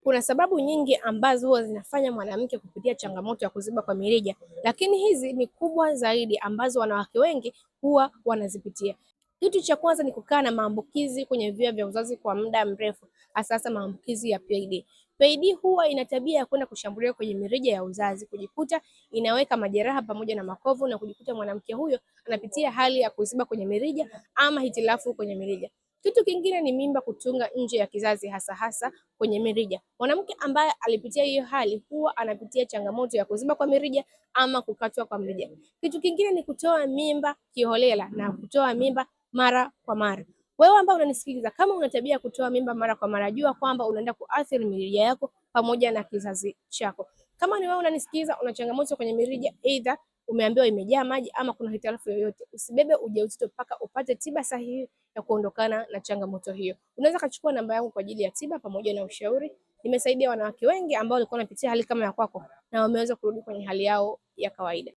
Kuna sababu nyingi ambazo huwa zinafanya mwanamke kupitia changamoto ya kuziba kwa mirija, lakini hizi ni kubwa zaidi ambazo wanawake wengi huwa wanazipitia. Kitu cha kwanza ni kukaa na maambukizi kwenye via vya uzazi kwa muda mrefu, hasa hasa maambukizi ya PID. PID huwa ina tabia ya kwenda kushambulia kwenye mirija ya uzazi, kujikuta inaweka majeraha pamoja na makovu na kujikuta mwanamke huyo anapitia hali ya kuziba kwenye mirija ama hitilafu kwenye mirija. Kitu kingine ni mimba kutunga nje ya kizazi, hasa hasa kwenye mirija. Mwanamke ambaye alipitia hiyo hali huwa anapitia changamoto ya kuziba kwa mirija ama kukatwa kwa mirija. Kitu kingine ni kutoa mimba kiholela na kutoa mimba mara kwa mara. Wewe ambaye unanisikiliza, kama una tabia ya kutoa mimba mara kwa mara, jua kwamba unaenda kuathiri mirija yako pamoja na kizazi chako. Kama ni wewe unanisikiliza, una changamoto kwenye mirija, either umeambiwa imejaa maji ama kuna hitilafu yoyote, usibebe ujauzito mpaka upate tiba sahihi ya kuondokana na changamoto hiyo. Unaweza kachukua namba yangu kwa ajili ya tiba pamoja na ushauri. Nimesaidia wanawake wengi ambao walikuwa wanapitia hali kama ya kwako na wameweza kurudi kwenye hali yao ya kawaida.